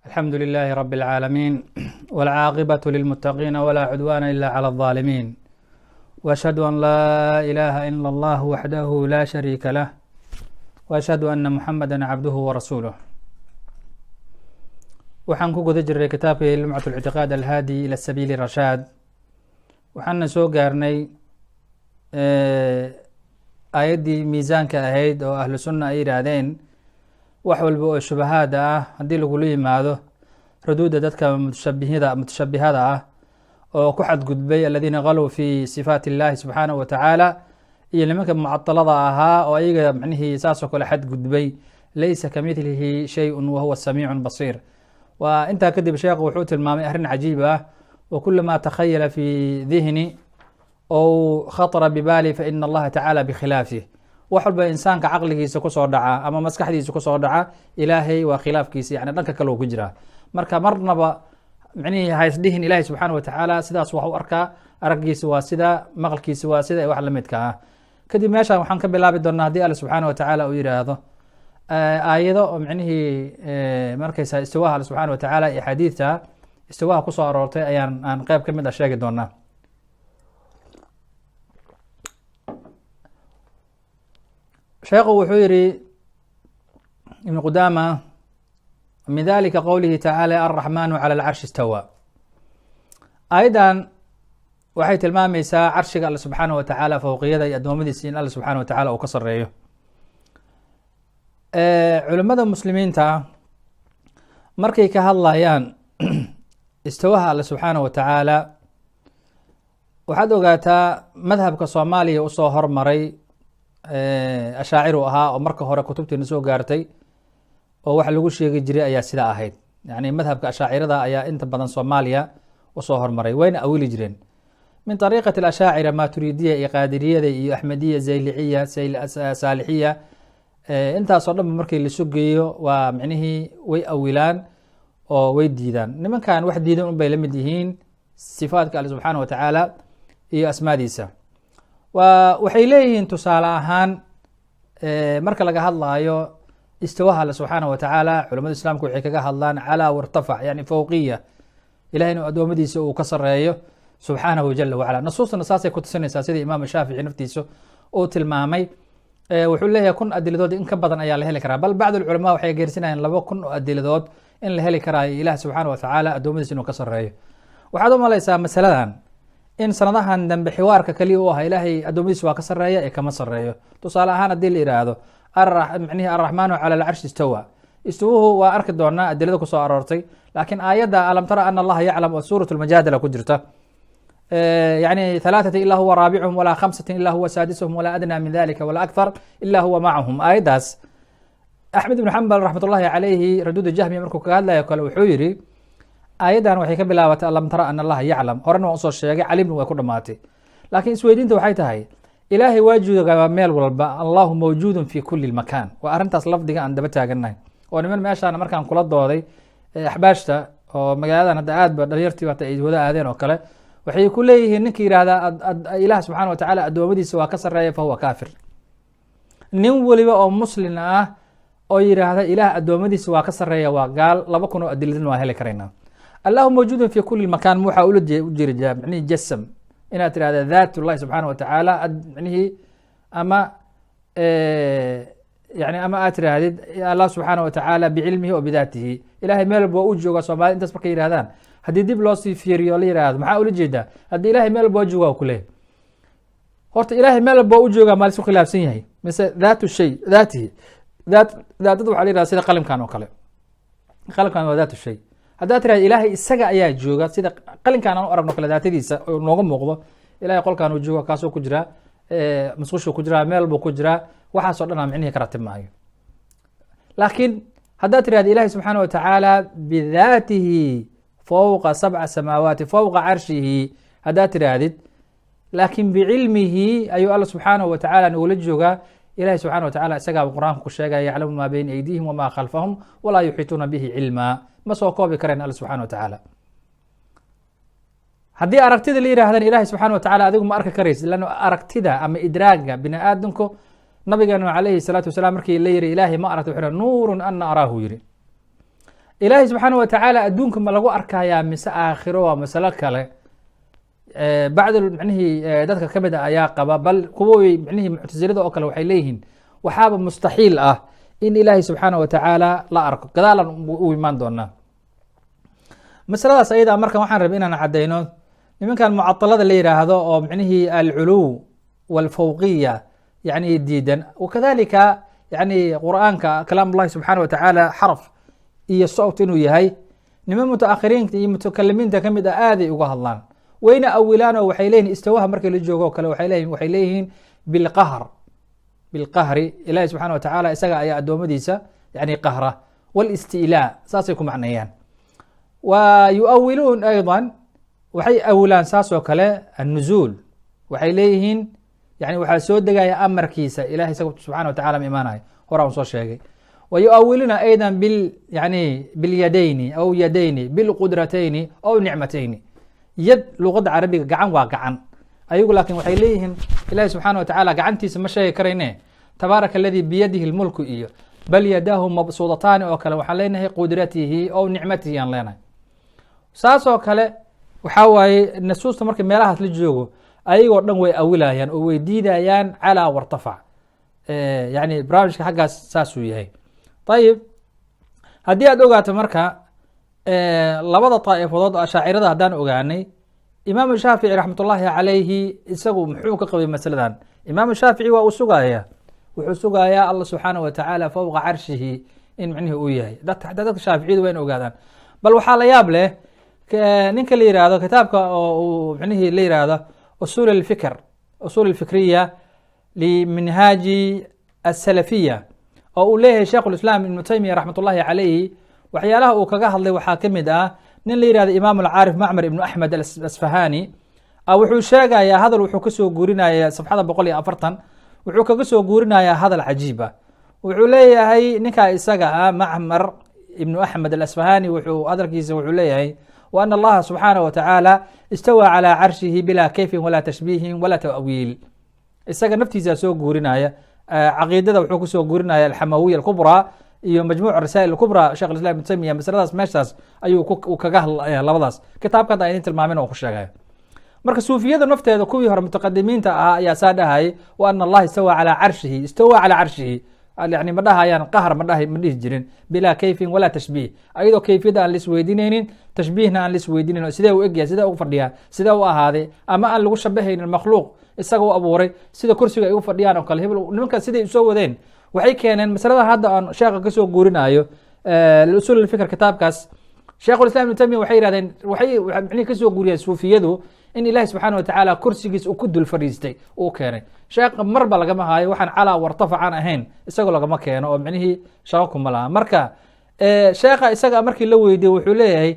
الحمد لله رب العالمين، والعاقبة للمتقين، ولا عدوان إلا على الظالمين، وأشهد أن لا إله إلا الله وحده لا شريك له، وأشهد أن محمدا عبده ورسوله. Waxaan ku guda jiray kitaabkii Lumcat اlictiqaad alhaadi ila sabiili rashaad. Waxaana soo gaarnay aayaddii miisaanka ahayd oo Ahlu Sunna ay yidhaahdeen wax walba oo shubahaada ah haddii lagula yimaado ruduudda dadka mutashabihida mutashabihada ah oo ku xadgudbay, aladiina galow fi sifaat illahi subxaanahu wa tacaala, iyo nimanka mucadalada ahaa oo ayaga macnihii saasoo kale xadgudbay, laysa kamithlihi shayun wahuwa samiicu basiir. Waa intaa kadib sheekhu wuxuu tilmaamay arrin cajiib ah: wa kulamaa takhayala fi dihni ow khatara bibaali faina Allaha tacaala bikhilaafih. Wax walba insaanka caqligiisa kusoo dhaca ama maskaxdiisa kusoo dhaca, Ilaahay waa khilaafkiisa, yani dhanka kale uu ku jiraa. Marka marnaba micnihii haysdhihin Ilahay subxaana wa tacaala sidaas wax u arkaa, araggiisa waa sida, maqalkiisa waa sida, wax lamidka ah. Kadib meeshaan waxaan ka bilaabi doonaa, haddii Alle subxaana wa tacaala uu yidhaahdo, aayado oo micnihii markaysa istiwaha Alle subxaana wa tacaala iyo xadiidta istiwaha kusoo aroortay ayaan aan qeyb ka mid a sheegi doonaa. Sheekhu wuxuu yihi Ibn Qudaama: min dalika qowlihi tacaala alraxmanu cala alcarshi istawa. Aayaddan waxay tilmaamaysaa carshiga Alle subxaana wa tacaala, fowqiyada iyo addoommadiisa in Alle subxaana wa tacala uu ka sareeyo. Culimmada muslimiinta markay ka hadlayaan istawaha Alle subxaana wa tacaala, waxaad ogaataa madhabka Soomaaliya usoo hormaray ashaaciru ahaa, oo marka hore kutubtiina soo gaartay oo wax lagu sheegi jiray ayaa sidaa ahayd. Yani madhabka ashaacirada ayaa inta badan Soomaaliya usoo hormaray, wayna awili jireen min ariiqati alashaacira, Maturidiya iyo Qaadiriyada iyo Axmediya, Zayliciya, Saalixiya, intaasoo dhanba markii laisu geeyo waa micnihii way awilaan oo way diidaan. Nimankan wax diidan un bay la mid yihiin sifaadka Alle subxaana wa tacaala iyo asmaadiisa. Waxay leeyihiin, tusaale ahaan, marka laga hadlaayo istiwaha Alle subxaana wa tacaala, culamada Islaamka waxay kaga hadlaan calaa wartafac, yani fowqiya Ilahay inuu addoommadiisa uu ka sareeyo subxaanahu jala wacala. Nasuustana saasay ku tusinaysaa, sida Imaam Shaafici naftiisa uu tilmaamay. Wuxuu leeyahay 1000 adiladood in ka badan ayaa la heli karaa, bal bacd alculamaa waxay geersinayaan 2000 oo adiladood in la heli karaayo Ilah subxaana wa tacaala addoommadiisa inuu ka sareeyo. Waxaad u malaysaa masaladan in sanadahan dambe xiwaarka kaliya u aha Ilaahay addoommadiisa waa ka sareeya ee kama sareeyo. Tusaale ahaan, haddii la yidhaahdo micnihi alraxmaanu cala alcarshi istawa, istiwuhu waa arki doonaa adilada kusoo aroortay, laakiin aayadda alam tara ana Allaha yaclam oo suurat lmajaadala ku jirta, yani halaaثati ila huwa raabicuhum, walaa khamsati ila huwa saadisuhum, walaa adnaa min dalika walaa akthar ila huwa macahum. Aayaddaas Axmed ibnu Xambal raxmat ullahi calayhi raduud jahmiya markuu kaga hadlayo kale wuxuu yihi aayaddan waxay ka bilaabatay alam tara ana Allaha yaclam, horena waan usoo sheegay, calimna way ku dhamaatay. Laakiin isweydiinta waxay tahay, Ilaahay waa joogaa meel walba, Allahu mawjuudun fi kuli makaan. Waa arrintaas lafdiga aan daba taagannahay oo niman meeshaana markaan kula dooday axbaashta oo magaaladan hadda aad ba dhalinyartii hata ay wada aadeen oo kale, waxay ku leeyihiin ninka yihahdaa Ilaah subxana wa tacaala addoommadiisa waa ka sareeya fa huwa kaafir. Nin weliba oo muslin ah oo yidhaahda Ilaah addoommadiisa waa ka sareeya waa gaal. 2000 oo adiladin waa heli karaynaa. Allahu mawjuudun fi kuli makaan waxaa ula jira micnihii jasam inaad tirahda daat ullahi subxaana wa tacaala micnihii ama yani ama aad tirahdid Allah subxaana wa tacaala bicilmihi o bidaatihi Ilahay meel walba waa u jooga. Soomaalida intaas markay yihahdaan, haddii dib loo sii fiiriyo la yihahdo maxaa ula jeedaa haddii Ilahay meel walba waa jooga, kuleeyahy horta Ilahay meel walba waa u joogaa, maa laisku khilaafsan yahay mise daatu shay daatihi daat daatada waxaa la yihahda sida qalimkan oo kale, qalimkan waa daatu shay. Haddaad tirahda Ilaahay isaga ayaa jooga sida qalinkan aan u aragno kale, daatadiisa oo nooga muuqdo, Ilahay qolkan uu jooga, kaasuu ku jiraa, musqushuu ku jiraa, meel buu ku jiraa, waxaasoo dhan aa micnihii ka ratib maayo. Laakiin haddaad tirahda Ilahi subxaana wa tacaala bidaatihi fowqa sabca samaawaati fowqa carshihi haddaad tiraahdid, laakiin bicilmihi ayuu Alla subxaanahu wa tacaala nagula joogaa. Ilahi subxana wa tacala isagaaba Qur-aanka ku sheegaya: yaclamu maa bayna aydiihim wamaa khalfahum walaa yuxiituuna bihi cilmaa. Ma soo koobi kareen Alla subxana wa tacaala. Haddii aragtida la yihahdan Ilahi subxana wa tacala adigu ma arki karaysid, lanno aragtida ama idraaga bini aadamku, nabigeenu calayhi salaatu wasalaam markii la yihi Ilaahay ma aragta, wuxu nuurun ana araahu yiri. Ilaahay subxaana wa tacaala adduunka ma lagu arkayaa mise aakhiro? Waa masalo kale. Bacd micnihii dadka kamid a ayaa qaba, bal kuwii micnihii Muctasilada oo kale waxay leeyihiin waxaaba mustaxiil ah in Ilaahay subxaana wa tacaala la arko. Gadaalan u imaan doonaa masaladaas ayada. Marka waxaan rabay inaan caddayno nimankan Mucatalada la yihaahdo oo micnihii alculuw walfawqiya yani diidan, wakadalika yani Qur'aanka kalaam ullahi subxaana wa tacaala xaraf iyo sowt inuu yahay, niman mutaakhiriinta iyo mutakalimiinta kamid ah aaday uga hadlaan, wayna awilaan oo waxay leyihin istawaha markii la joogo o kale waxay leeyihiin bilqahr, bilqahri, Ilahi subxana wa tacaala isaga ayaa addoommadiisa yani qahra, wاlistilaa, saasay ku macneeyaan. Wa yuawiluun ayضa, waxay awilaan saas oo kale annuzuul. Waxay leeyihiin yani waxaa soo degaya amarkiisa, Ilahay isaga subxana wa tacala ma imaanayo, hora un soo sheegay. Wa yuawiluuna ayضa bil yani bilyadayni aw yadayni bilqudratayni aw nicmatayni. Yad luqadda Carabiga gacan waa gacan ayagu, laakin waxay leeyihiin Ilahi subxaana wa tacaala gacantiisa ma sheegi karayne, tabaaraka aladi biyadihi lmulku iyo bal yadaahu mabsuudataani oo kale, waxaan leenahay qudratihi ow nicmatihi aan leenahay. Saas oo kale waxaa waaye nasuusta marka meelahaas la joogo ayagoo dhan way awilayaan oo way diidayaan calaa wartafac. Yani barnaamijka xaggaas saasuu yahay. Ayib, haddii aad ogaato marka labada daa'ifadood oo Ashaacirada haddaan ogaanay, Imaamu Shaafici raxmat ullaahi calayhi isagu muxuu ka qabay masaladan? Imaamu Shaafici waa uu sugaya, wuxuu sugayaa Allah subxaana wa tacaala fowqa carshihi in micnihi uu yahay. Xataa dadka Shaaficiyadu waa in ogaadaan. Bal waxaa la yaab leh ninka la yihahdo kitaabka oo uu micnihii la yihahdo usul alfikr, usul alfikriya liminhaaji asalafiya, oo uu leeyahay Sheikh ulislaam Ibnu Taymiya raxmat ullahi calayhi, waxyaalaha uu kaga hadlay waxaa ka mid ah nin la yihahdo Imaam alcaarif Macmar Ibnu Axmed Asfahani. Wuxuu sheegayaa hadal, wuxuu kasoo guurinaya safxada 140, wuxuu kaga soo guurinayaa hadal cajiib ah. Wuxuu leeyahay ninkaa isaga ah, Macmar Ibnu Axmed Alasfahani, wuxuu hadalkiisa wuxuu leeyahay wa ana Allaha subxaanaه wa tacaala istawaa calى carshihi bilaa kayfin walaa tashbiihin walaa ta'wiil. Isaga naftiisa soo guurinaya caqiidada, wuxuu kusoo guurinaya Alxamawiya Alkubraa iyo Majmuuc Rasaa'il Alkubra, Shekh islam Ibn Taymiya masaladaas meeshaas ayuu kaga hadlaya. Labadaas kitaabka hadda idin tilmaamin oo ku sheegaya. Marka suufiyada nafteeda kuwii hore mutaqadimiinta ahaa ayaa saa dhahayay wa ana Allaha istawaa calaa carshihi, istawaa calaa carshihi, yani ma dhahayaan qahr, ma dhahay, ma dhihi jirin bilaa kayfin walaa tashbiih, ayadoo kayfiyadda aan laisweydiinaynin, tashbiihna aan laisweydiinayn, sidee u egyahay, sidee u fadhiyaa, sidee u ahaaday, ama aan lagu shabahaynin makhluuq isaga u abuuray, sida kursiga ay u fadhiyaan oo kale. Hebel nimanka siday usoo wadeen waxay keeneen masalada hadda aan sheekha kasoo guurinayo usul alfikr, kitaabkaas Sheikhul Islam Ibnu Taymiya. Waxay yihahdeen, waxay micnihi kasoo guuriyeen suufiyadu in Ilahi subxaana wa tacaala kursigiis uu ku dul fadhiistay uu keenay. Sheekha marba lagama haayo waxaan calaa wartafacaan ahayn, isagoo lagama keeno oo micnihii shaqo kuma laha. Marka sheekha isaga markii la weydiiyey wuxuu leeyahay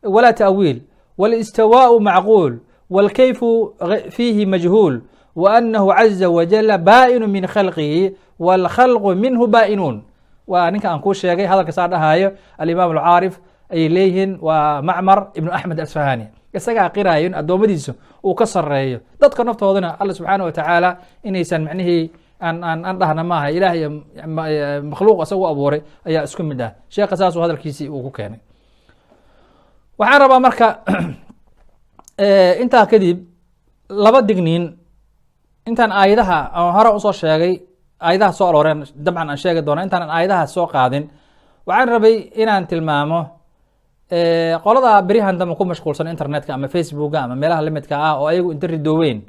walaa ta'wiil walistiwaau macquul wاlkayfu fiihi majhuul wa anahu caza wajala baa'inu min khalqihi wاlkhalqu minhu baa'inuun. Waa ninka aan kuu sheegay hadalka saa dhahayo, Alimaam Alcaarif ayay leeyihiin, waa Macmar Ibnu Axmed Asfahani. Isagaa qiraayo in addoommadiisa uu ka sareeyo, dadka naftoodana Alla subxaana wa tacaala inaysan micnihii aan dhahna maaha, Ilaah iyo makhluuq isagu abuuray ayaa isku mid ah. Sheekha saasuu hadalkiisii uu ku keenay. Waxaan rabaa marka intaa kadib laba digniin. Intaan aayadaha aan hore usoo sheegay, aayadaha soo arooreen dabcan aan sheegi doona, intaanan aayadaha soo qaadin waxaan rabay inaan tilmaamo qolada beryahan dambe ku mashquulsan internetka ama Facebooka ama meelaha lamidka ah, oo ayagu inta ridooween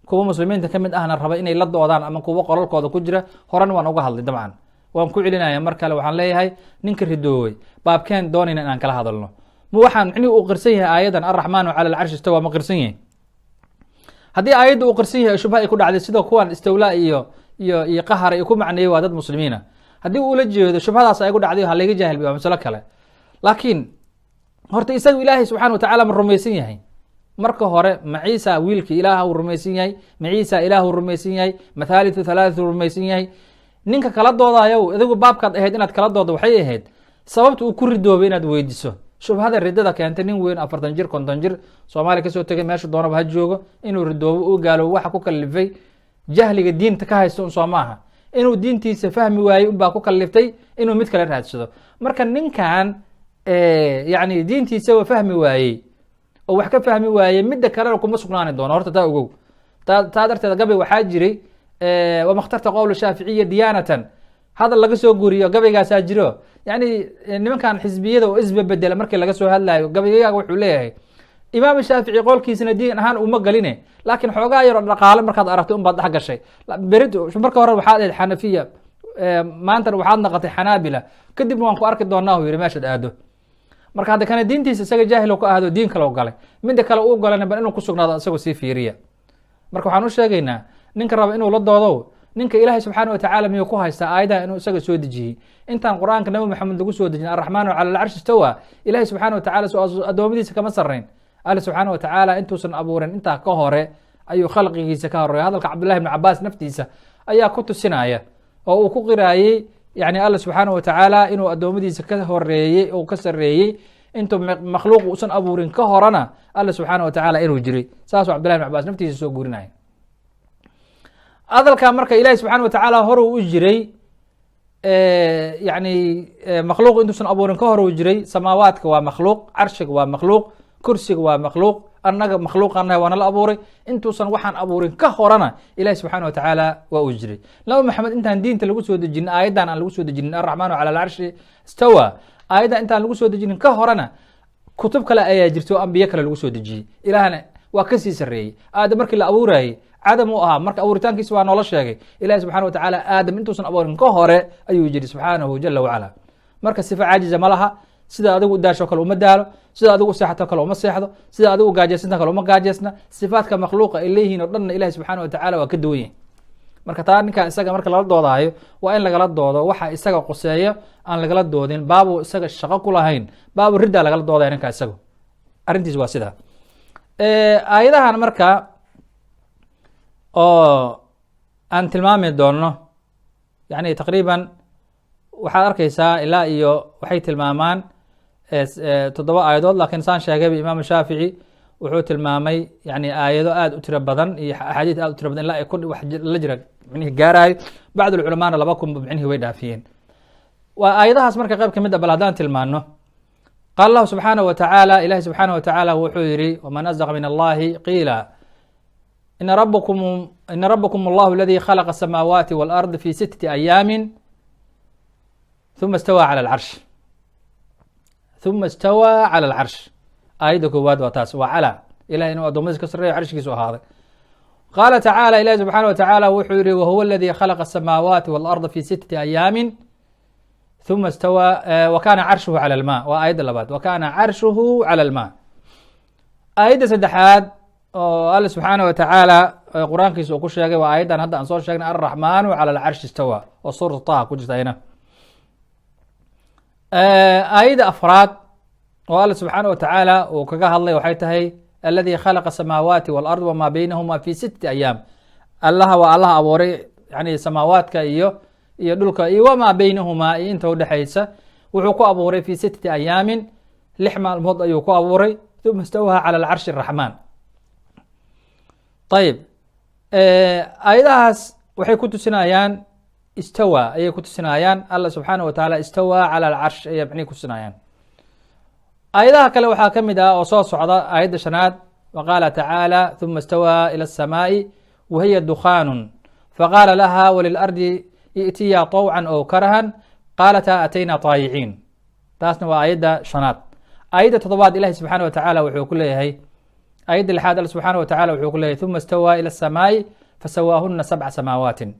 kuwa muslimiinta kamid ahna raba inay la doodaan ama kuwa qolalkooda ku jira. Horena waan uga hadlay, dabcan waan ku celinaya mar kale. Waxaan leeyahay ninka ridoowey baabkeen doonayna inaan kala hadalno, ma waxaan micnihi uu qirsan yahay aayadan alraxmaanu cala alcarshi istawa? Ma qirsan yahay? Haddii aayadda uu qirsan yahay shubha ay ku dhacday, sida kuwan istawlaa iyo qahara iyo ku macneeyey, waa dad muslimiina. Haddii uu ula jeedo shubhadaas ay ku dhacday, ha layga jaahil, waa masalo kale. Laakiin horta isagu Ilaahay subxana watacala ma rumaysan yahay? Marka hore ma Ciisa wiilka Ilaah uu rumaysan yahay? Ma Ciisa Ilaah uu rumaysan yahay? Ma thaalithu thalaathu rumaysan yahay? Ninka kala doodayo adigu baabkaad ahayd inaad kala doodo waxay ahayd sababta uu ku ridoobay inaad weydiso, shubhada ridada keentay. Nin weyn, 40 jir, 50 jir, Soomaaliya kasoo tegay, meesha doonaba ha joogo, inuu ridoobo, uu gaaloobo, waxa ku kalifay jahliga diinta ka haysto un soo maaha? Inuu diintiisa fahmi waayey unbaa ku kaliftay inuu mid kale raadsado. Marka ninkan Yani diintiisaba fahmi waayey oo wax ka fahmi waayey, midda kalena kuma sugnaani doono. Horta taa ogow. Taa darteed gabay waxaa jiray "Wama khtarta qowl shaaficiya diyaanatan", hadal laga soo guriyo gabaygaasaa jiro. Yani nimankan xisbiyada oo isbabedela markii laga soo hadlayo, gabaygaga wuxuu leeyahay Imaam Shaafici qolkiisana diin ahaan uma galine, laakiin xoogaa yaroo dhaqaale markaad aragtay un baad dhex gashay. Berid marka hore waxaad ahayd Xanafiya, maantana waxaad naqatay Xanaabila, kadibna waan ku arki doonaa, uu yihi, meeshaad aado. Marka hadda kana diintiisa isaga jaahil ka ahdo, diin kale galay, midda kale uu galana bal inuu kusugnaado isagoo sii fiiriya. Marka waxaan u sheegaynaa ninka raba inuu la doodo ninka, Ilaahay subxaana watacaala miyuu ku haystaa aayadaha inuu isaga soo dejiyey intaan Qur-aanka Nabi Maxamed lagu soo dejin? "Arraxmaanu cala alcarshi istawa". Ilahay subxaana watacala addoommadiisa kama sarrayn? Alle subxaana watacaala intuusan abuurin intaa ka hore ayuu khalqigiisa ka horeeya. Hadalka Cabdullahi ibn Cabaas naftiisa ayaa ku tusinaya oo uu ku qiraayey, yani Alla subxaana watacaala inuu addoommadiisa ka horeeyey oo ka sareeyey, intuu makhluuq uusan abuurin ka horena Alla subxaana watacaala inuu jiray. Saasuu Cabdullahi ibn Cabaas naftiisa soo guurinaya hadalka. Marka Ilahi subxaana watacaala hore u jiray, yani makhluuq intuusan abuurin ka hor uu jiray. Samaawaadka waa makhluuq, carshiga waa makhluuq, kursiga waa makhluuq, annaga makhluuqanahay, waana la abuuray. Intuusan waxaan abuurin ka horena Ilahi subxaana watacaala waa uu jiray. Nabi Maxamed intaan diinta lagu soo dejinin, aayaddan aan lagu soo dejinin, "Arraxmaanu cala alcarshi istawa", aayaddan intaan lagu soo dejinin ka horena kutub kale ayaa jirta oo ambiye kale lagu soo dejiyey. Ilaahna waa kasii sarreeyey. Aadam markii la abuurayey cadam uu ahaa, marka abuuritaankiisa waa noola sheegay. Ilahi subxana watacaala Aadam intuusan abuurin ka hore ayuu jiri subxaanahu jala wacala. Marka sifa caajiza ma laha. Sida adigu u daasho kale uma daalo, sida adigu u seexato kale uma seexdo, sida adigu u gaajeysanta kale uma gaajeysna. Sifaadka makhluuqa ay leeyihiin oo dhanna Ilahi subxaana watacala waa ka duwan yahay. Marka taa ninka isaga marka lala doodaayo waa in lagala doodo waxa isaga quseeyo, aan lagala doodin baabu isaga shaqo ku lahayn, baabu riddaa lagala doodaya ninka isaga. Arrintiis waa sidaa. Aayadahan marka oo aan tilmaami doono, yani taqriiban waxaad arkeysaa ilaa iyo waxay tilmaamaan 7 aayadood, laakiin saan sheegayba Imaam Shaafici wuxuu tilmaamay yani aayado aada u tiro badan iyo axaadiis aad u tiro badan, ilaa ay 1000 wax la jira micnihi gaarayo. Bacd alculamaana 2000 ba micnihii way dhaafiyeen. Waa aayadahaas marka qayb kamid a bal haddaan tilmaano. Qaala Allahu subxaanaه wa tacaala, ilahi subxaanaه wa tacaala wuxuu yihi: "Wman asdaq min Allahi qiila ina rabkum allahu aladi khalaqa الsamaawaati wاlard fi sittati ayaami ثuma istawى calى alcarsh, ثuma istawى calى alcarsh." Aayadda koowaad waa taas, waa calaa ilahay inuu addoomadiis ka sarreeyo, carshigiisu ahaaday. Qaala tacaala, ilahi subxaana wa tacaala wuxuu yihi: "Wahuwa aladi khalaqa الsamaawaati wاlarda fi sittati ayaami ثuma istawى wa kana carshuhu calى alma." Waa aayadda labaad, "Wa kana carshuhu calى alma". Aayadda saddexaad oo Alla subxaana wa tacaala Qur-aankiisa uu ku sheegay waa aayaddan hadda aan soo sheegnay, "Alraxmaanu calى alcarshi istawa", oo Suuratu Taha ku jirta ayna. Aayadda afraad oo Alla subxaana wa tacaala uu kaga hadlay waxay tahay: "Aladi khalaqa samaawaati wاlard wama baynahuma fi sittati ayaam". Allaha waa Allaha abuuray yani samaawaadka iyo dhulka iyo wamaa baynahumaa iyo inta udhexaysa. Wuxuu ku abuuray "fi sittati ayaamin", 6 maalmood ayuu ku abuuray. "ثuma istawaa calى alcarshi الraxmaan". Ayib, aayadahaas waxay ku tusinayaan istawa ayay ku tusinayaan. Alla subxaana wa tacaala "istawaa cala alcarsh" ayay macnihi ku tusinayaan. Aayadaha kale waxaa ka mid ah oo soo socda aayadda shanaad: "Wa qaala tacaala: ثuma istawaa ilى الsamaaءi wahiya dukhaanu faqaala laha walilardi i'tiya طawcan ow karahan qaalataa atayna طaayiciin". Taasna waa aayadda shanaad. Aayadda toddobaad Ilahi subxaana wa tacaala wuxuu ku leeyahay, aayadda lixaad Alla subxaana wa tacala wuxuu ku leeyahay: "ثuma istawaa ilى الsamaaءi fasawaahuna sabca samaawaatin".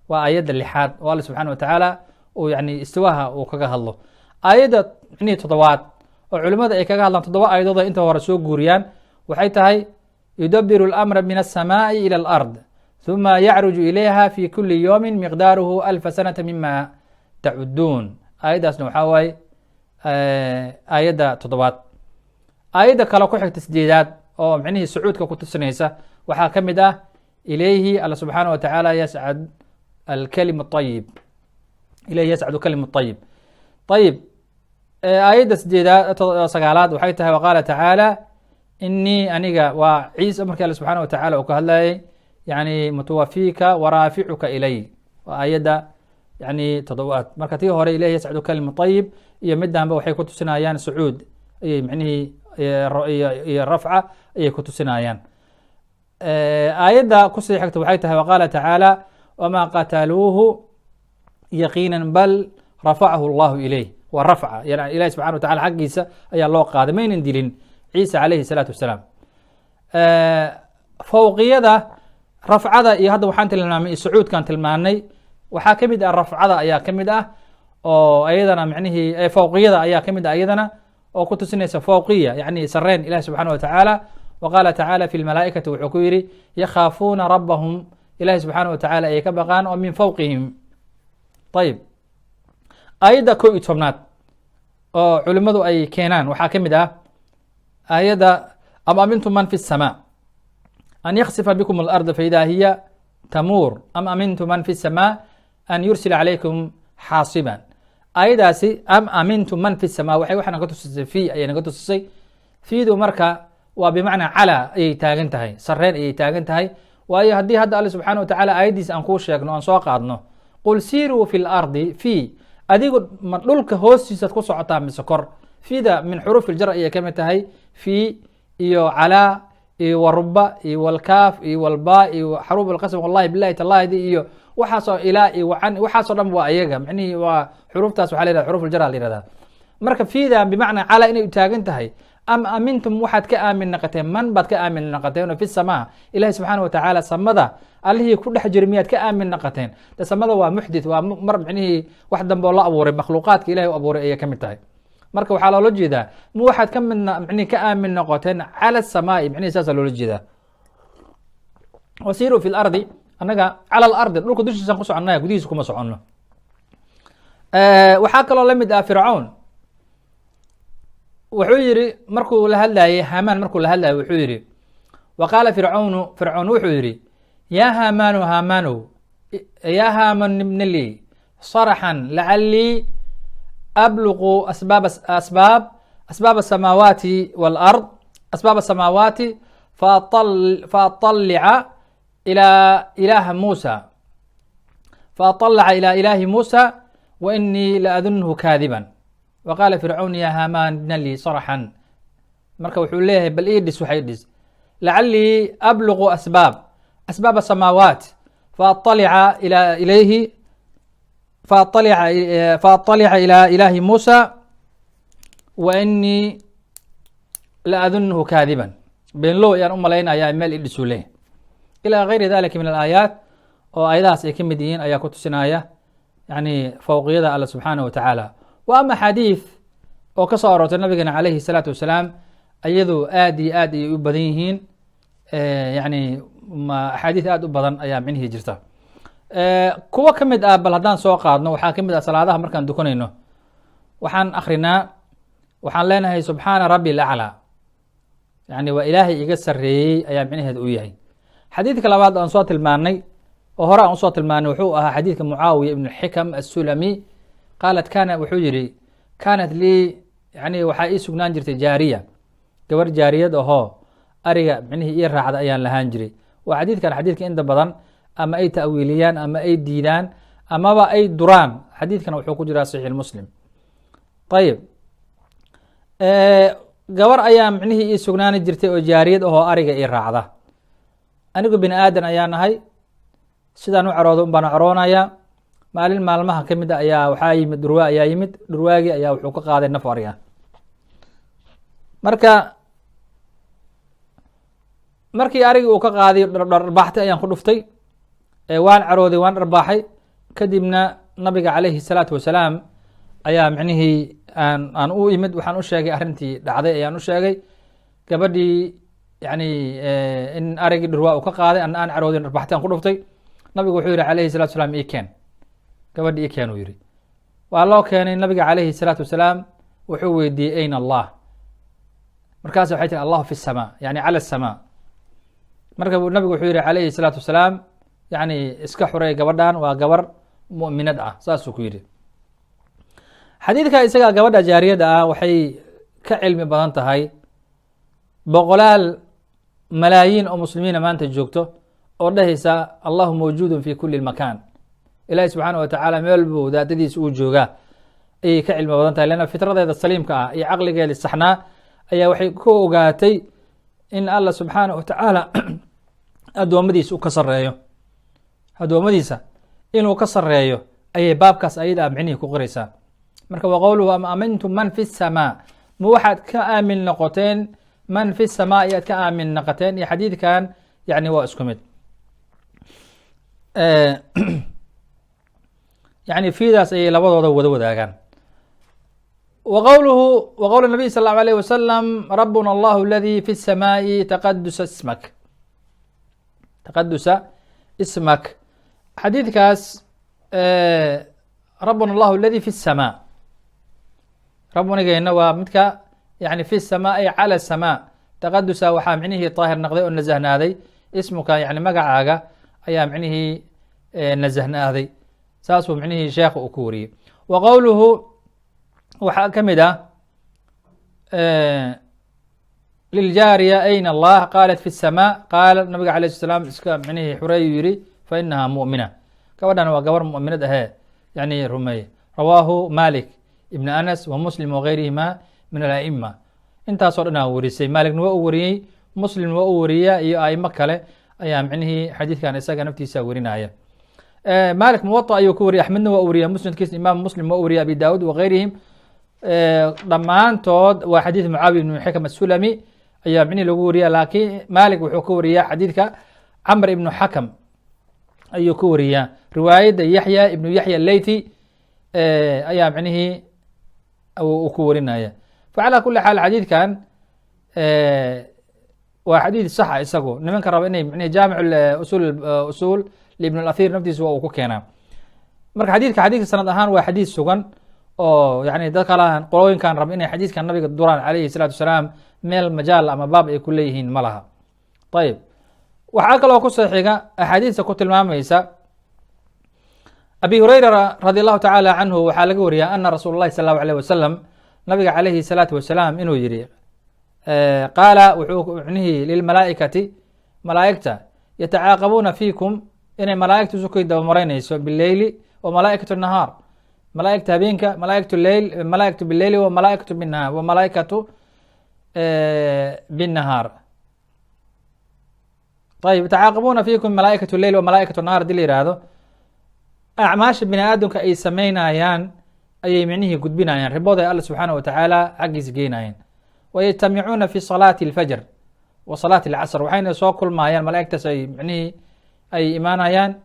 Waa aayadda lixaad oo Alla subxana wa tacaala uu yani istiwaha uu kaga hadlo. Aayadda micnihii toddobaad oo culimada ay kaga hadlaan, 7 aayadood ay inta hore soo guuriyaan, waxay tahay: "يدبر الأمر من السماء إلى الأرض ثuma يعرج إليها في كل يوم مقداره ألف سنة مما تعدون". Aayaddaasna waxaa waaye aayadda toddobaad. Aayadda kale ku xigta, sideedaad, oo micnihii sucuudka ku tusinaysa waxaa ka mid ah: "إليه", Alla subxaana wa tacaala, "يصعد الكلم الطيب", "إليه يصعد الكلم الطيب". Ayib, aayadda sideedaad, sagaalaad waxay tahay: "Waqaala tacaala: inii", aniga waa Ciisa markii Alle subxaana wa tacala uu ka hadlayay, yani "متوفيك ورافعك إلي". Waa aayadda Yani toddobaad. Marka tii hore "Ilayhi yascadu kalimu ayib" iyo midanba waxay ku tusinayaan sucuud ayay micnihii iyo rafca ayay ku tusinayaan. Aayadda kusii xigta waxay tahay: "Waqaala tacaala: wma qataluuhu yaqiina bal rafacahu allahu ilayh." Waa rafca, yani ilahi subxana wa tacala xaggiisa ayaa loo qaaday, maynan dilin Ciisa calayhi salaatu wasalaam. Fowqiyada, rafcada iyo hadda waxaan tilmaamay sucuudkaan tilmaanay. Waxaa ka mid ah rafcada ayaa ka mid ah oo ayadana micnihii fowqiyada ayaa ka mid ah iyadana oo ku tusinaysa fowqiya, yani sareen ilahi subxana wa tacaala. Wa qaala tacaala fi lmalaa'ikati, wuxuu ku yidhi: "Yakhaafuuna rabbahum", ilahi subxaana wa tacala ayay ka baqaan, oo "min fowqihim". Ayib, aayadda 11aad oo culimmadu ay keenaan waxaa ka mid ah aayadda: "Am amintum man fi الsama an yaksifa bikum alarda faida hiya tamuur, am amintum man fi الsama an yursila calaykum xaasiban." Aayadaasi "am amintum man fi الsama" waxay naga tusisay fi ayay naga tusisay. Fiidu marka waa bimacnaa calaa ayay taagan tahay, sareen ayay taagan tahay. Waayo, haddii hadda Alle subxana wa tacala aayaddiisa aan kuu sheegno, aan soo qaadno "Qul siiruu fi lardi", fi adigu ma dhulka hoostiisaad ku socotaa mise kor? Fida min xuruuf iljar ayay kamid tahay. Fi iyo calaa iyo waruba iyo walkaaf iyo walba iyo xaruuf alqasm, wallahi, bilahi, tallaahidi iyo waxaasoo ilaa iyo wacan, waxaasoo dhan waa ayaga micnihii waa xuruuftaas. Waxa la yihahda xuruf aljar la yihahdaa. Marka fiida bimacnaa calaa inay u taagan tahay. "Am amintum", waxaad ka aamin naqateen, man baad ka aamin naqateen oo "fi samaa", Ilahi subxaana wa tacaala samada allihii ku dhex jiray miyaad ka aamin naqateen? De samada waa muxdith, waa mar micnihii wax dambe oo la abuuray, makhluuqaadka Ilahi u abuuray ayay ka mid tahay. Marka waxaa loola jeedaa, ma waxaad ka midna micnihi ka aamin noqoteen cala samaai? Micnihi saasa loola jeedaa. "Wasiiruu fi lardi", annaga cala alardi, dhulka dushiisaan ku soconnaya, gudihiisa kuma soconno. Waxaa kaloo la mid ah Fircawn wuxuu yihi markuu la hadlayay Hamaan, markuu la hadlayay wuxuu yihi: "Wa qaala fircawnu", Fircawn wuxuu yihi: "Yaa Haamaanu, Haamaanow, yaa Haaman ibni lii sarxan lacalii abluqu asbaab asamaawaati walard, asbaab asamaawaati, faatalaca ilaa ilaahi Muusa, wa inii la adunhu kaadiban. Wa qaala fircawn ya Hamaan ibna lii sarxan." Marka wuxuu leeyahay, bal ii dhis, waxa ii dhis, "lacalii abluqu asbaab asamaawaat faatalica ila ilayhi faatalica ilaa ilaahi Muusa, wa inii la adunhu kaadiban", beenlow ayaan u malaynayaa, meel ii dhisuu leeyahay. Ilaa gayri dalika min alaayaat oo aayadahaas ay ka mid yihiin ayaa ku tusinaya yani fowqiyada Alla subxaanaه wa tacaala. Wa ama xadiid oo ka soo aroortay nabigeena calayhi الsalaatu wasalaam, iyadu aad iyo aad ayay u badan yihiin. Yani axaadiid aad u badan ayaa micnihii jirta. Kuwo ka mid ah bal haddaan soo qaadno, waxaa ka mid ah salaadaha markaan dukanayno waxaan akrinaa, waxaan leenahay "Subxaana rabbi alaclaa", yani waa Ilaahay iga sareeyey ayaa micnaheeda u yahay. Xadiidka labaad aan soo tilmaanay oo hore aan usoo tilmaanay wuxuu ahaa xadiidka Mucaawiya ibn Xikam Assulami. Qaalat kana, wuxuu yihi: "Kaanat lii", yani waxaa ii sugnaan jirtay "jaariya", gabar jaariyad ahoo ariga micnihii ii raacda ayaan lahaan jiray. Waa xadiidkan xadiidka inta badan ama ay ta'wiiliyaan ama ay diidaan amaba ay duraan. Xadiidkan wuxuu ku jiraa Saxiix Muslim. Ayib, gabar ayaa micnihii ii sugnaani jirtay oo jaariyad ahoo ariga ii raacda. Anigu bini aadan ayaa nahay, sidaan u carooda un baan caroonayaa. Maalin maalmaha ka mid a ayaa waxaa yimid dhurwaa ayaa yimid. Dhurwaagii ayaa wuxuu ka qaaday naf ari ah. Marka markii arigii uu ka qaaday, dharbaaxtay ayaan ku dhuftay, waan carooday, waan dharbaaxay. Kadibna nabiga calayhi salaatu wasalaam ayaa micnihii aan u imid. Waxaan u sheegay arrintii dhacday ayaan u sheegay, gabadhii yani in arigii dhurwaa uu ka qaaday, ana aan caroodin, dharbaaxtay aan ku dhuftay. Nabigu wuxuu yihi calayhi salatu wasalaam: "Ii keen gabadhii, ii keen," uu yihi. Waa loo keenay. Nabiga calayhi salaatu wasalaam wuxuu weydiiyey: "Ayna Allah?" Markaas waxay tiri: "Allahu fi الsama", yani cala الsama. Marka nabigu wuxuu yihi calayhi salaatu wasalaam: "Yani iska xurey gabadhan, waa gabar mu'minad ah." Saasuu ku yidhi. Xadiidka isaga, gabadha jaariyadda ah waxay ka cilmi badan tahay boqolaal malaayiin oo muslimiina maanta joogto oo dhehaysa "Allahu mawjuudun fi kuli makaan". Ilaahi subxaana wa tacaala meel buu daatadiisa uu joogaa ayay ka cilmi badan tahay, leanna fitradeeda saliimka ah iyo caqligeeda saxnaa ayaa waxay ku ogaatay in Alla subxaana wa tacaala addoommadiisa u ka sareeyo, addoommadiisa inuu ka sareeyo ayay baabkaas ayada a micnihii ku qoraysaa. Marka wa qowluhu: am amintum man fi الsamaa, ma waxaad ka aamin noqoteen man fi الsamaa ayaad ka aamin noqoteen, iyo xadiidkan yani waa isku mid. Yani fiidaas ayay labadooda wada wadaagaan. Wa qowluhu wa qowl nabiy sal allahu alayh wasalam: rabbuna allahu aladi fi الsamaai taqadusa ismak, taqadusa ismak. Xadiidkaas rabbuna allahu aladi fi الsamaa, rabbunigeenna waa midka yani fi الsamaa ay cala الsamaa, taqadusa waxaa micnihii daahir noqday oo nasahnaaday, ismuka yani magacaaga ayaa micnihii nasahnaaday. Saasuu micnihii sheekha uu ku wariyey. Wa qowluhu waxaa ka mid ah: liljaariya ayna allah? Qaalat: fi الsamaa. Qaala nabiga alayh sl slam iska micnihii xureeyu yihi: fa inaha mu'mina, gabadhan waa gabar mu'minad ahee yani rumeeye. Rawaahu Malik ibn Anas wa Muslim wagayrihima min alaima. Intaasoo dhan aa warisay. Malikna waa u wariyey, Muslimna waa u wariya, iyo aimo kale ayaa micnihii xadiidkan isaga naftiisa warinaya. Malik Muwaطa ayuu ku wariyay, Axmedna waa u wariya musnadkiisa, Imaam Muslim waa u wariya, Abi Daawud wagayrihim dhammaantood. Waa xadiid Mucaawiya ibn Xikam asulami ayaa micnihi lagu wariya, laakiin Malik wuxuu ka wariyaa xadiidka Camr ibnu Xakam ayuu ka wariyaa. Riwaayadda Yaxya ibnu Yaxya Leyti ayaa micnihii uu ku warinaya. Facalaa kuli xaal, xadiidkan waa xadiid saxa. Isagu nimanka raba inay micnihi jaamic usul usuul libn alathir naftiisa waa uu ku keenaa. Marka xadiidka sanad ahaan waa xadiid sugan oo yani dad kalaan qolooyinkan raba inay xadiidkan nabiga duraan calayhi salaatu wasalaam meel majaal ama baab ay ku leeyihiin ma laha. Ayib, waxaa kaloo kusoo xiga axaadiista ku tilmaamaysa. Abi Hurayra radi allahu tacaala canhu waxaa laga wariyaa ana rasuul اllahi sal allahu alayh wasalam, nabiga calayhi salaatu wasalaam inuu yihi, qaala wuxuu micnihii lilmalaa'ikati, malaa'igta, yatacaaqabuuna fiikum, inay malaa'igtu isu dabamaraynayso, bileyli wa malaa'ikatu nahaar, malaa'igta habeenka, malaa'ikatu leyl, malaa'ikatu bileyli wa malaa'ikatu binahaar, wa malaa'ikatu binnahaar. Ayib, yatacaaqabuuna fiikum malaa'ikatu leyl wa malaa'ikatu nahaar. Hadii la yihahdo acmaasha bini aadamka ay sameynayaan ayay micnihii gudbinayaan, ribooda ay Alla subxaana wa tacaala xaggiisa geynayeen. Wayajtamicuuna fi salaati alfajr wa salaati alcasr, waxayna soo kulmayaan malaa'igtaas ay micnihii ay imaanayaan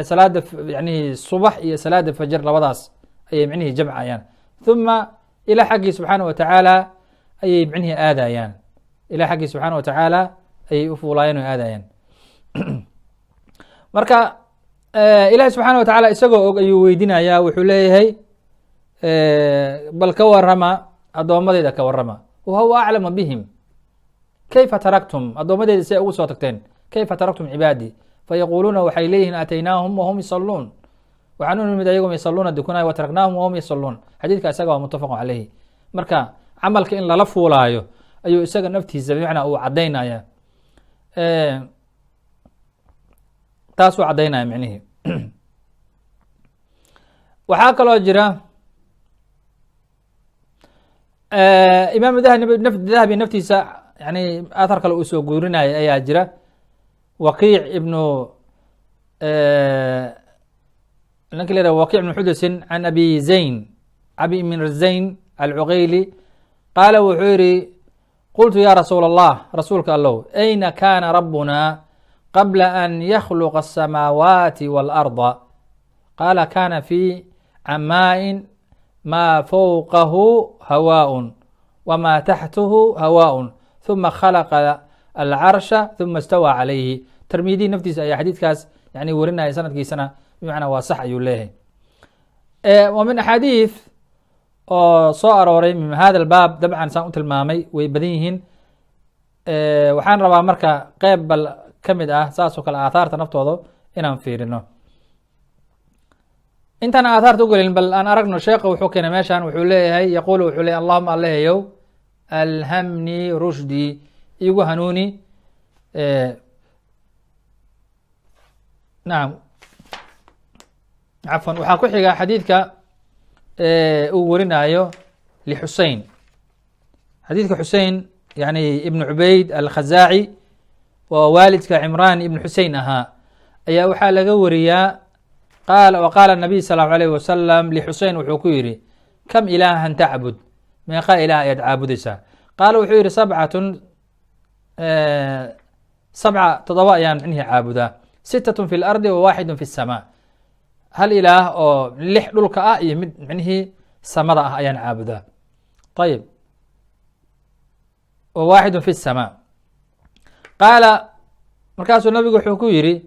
salaada yanihi subax iyo salaada fajr, labadaas ayay micnihii jamcayaan. Thuma ilaa xaggii subxaana wa tacaala ayay micnihii aadayaan, ilaa xaggii subxaana wa tacaala ayay u fuulaayeen oo aadayaan. Marka ilahi subxaana wa tacaala isagoo og ayuu weydinayaa, wuxuu leeyahay: bal ka warama addoommadeyda, ka warama. Wa huwa aclamu bihim. Kayfa taraktum, addoommadeyda si ay ugu soo tagteen, kayfa taraktum cibaadii? Fayaquuluuna, waxay leeyihiin: aataynaahum wahum yusaluun, waxaan u nimid ayagoo yusaluuna, dukanay, wa taraknaahum wahum yusaluun. Xadiidka isaga waa muttafaqun caleyhi. Marka camalka in lala fuulaayo ayuu isaga naftiisa bimacnaa uu caddaynaya, taasuu caddaynaya micnihii. Waxaa kaloo jira Imaam Dahabi naftiisa yani athar kale uu soo guurinaya ayaa jira. Waqiic ibnu ninka la yihah Waqic ibnu Xudusin can Abi Zayn, abi min Zayn Alcuqayli, qaala wuxuu yihi: qultu ya rasuul allah, rasuulka allow, ayna kaana rabbuna qabla an yakhluqa aلsamaawaati wاlarda? Qaala: kana fi camaa'in ma fowqahu hawaaء wma taxtuhu hawaaء, ثuma khalaqa alcarsha ثuma istawى calayhi. Tirmidi naftiisa ayaa xadiidkaas yani warinaya, sanadkiisana bimacnaa waa sax ayuu leeyahay. Wa min axaadiid oo soo arooray min hada albaab, dabcan saan u tilmaamay way badan yihiin. Waxaan rabaa marka qeyb bal ka mid ah saasoo kale aathaarta naftooda inaan fiirino. Intaan aathaarta ugelin, bal aan aragno sheekha wuxuu keenay meeshan. Wuxuu leeyahay, yaquulu, wuxuu leeyahy: allahuma, allehayow, alhamnii rushdii, igu hanuuni. Nacam. Cafwan, waxaa ku xiga xadiidka uu warinaayo lxusein, xadiidka Xusein yani ibn Cubayd Alkhazaaci oo waalidka Cimraan ibn Xusein ahaa ayaa waxaa laga wariyaa qaal wa qaala nabiy sal allahu alayh wasalam lixusein, wuxuu ku yidhi: "Kam ilaahan tacbud?" Meeqa ilaah ayaad caabudaysaa? Qaala, wuxuu yihi: "Sabcatun, sabca," 7 ayaan micnihii caabudaa. "Sitatun fi lardi wa waaxidun fi الsamaa." Hal ilaah oo 6 dhulka ah iyo mid micnihii samada ah ayaan caabudaa. Ayib, wa waaxidun fi الsamaa. Qaala, markaasuu nabigu wuxuu ku yidhi: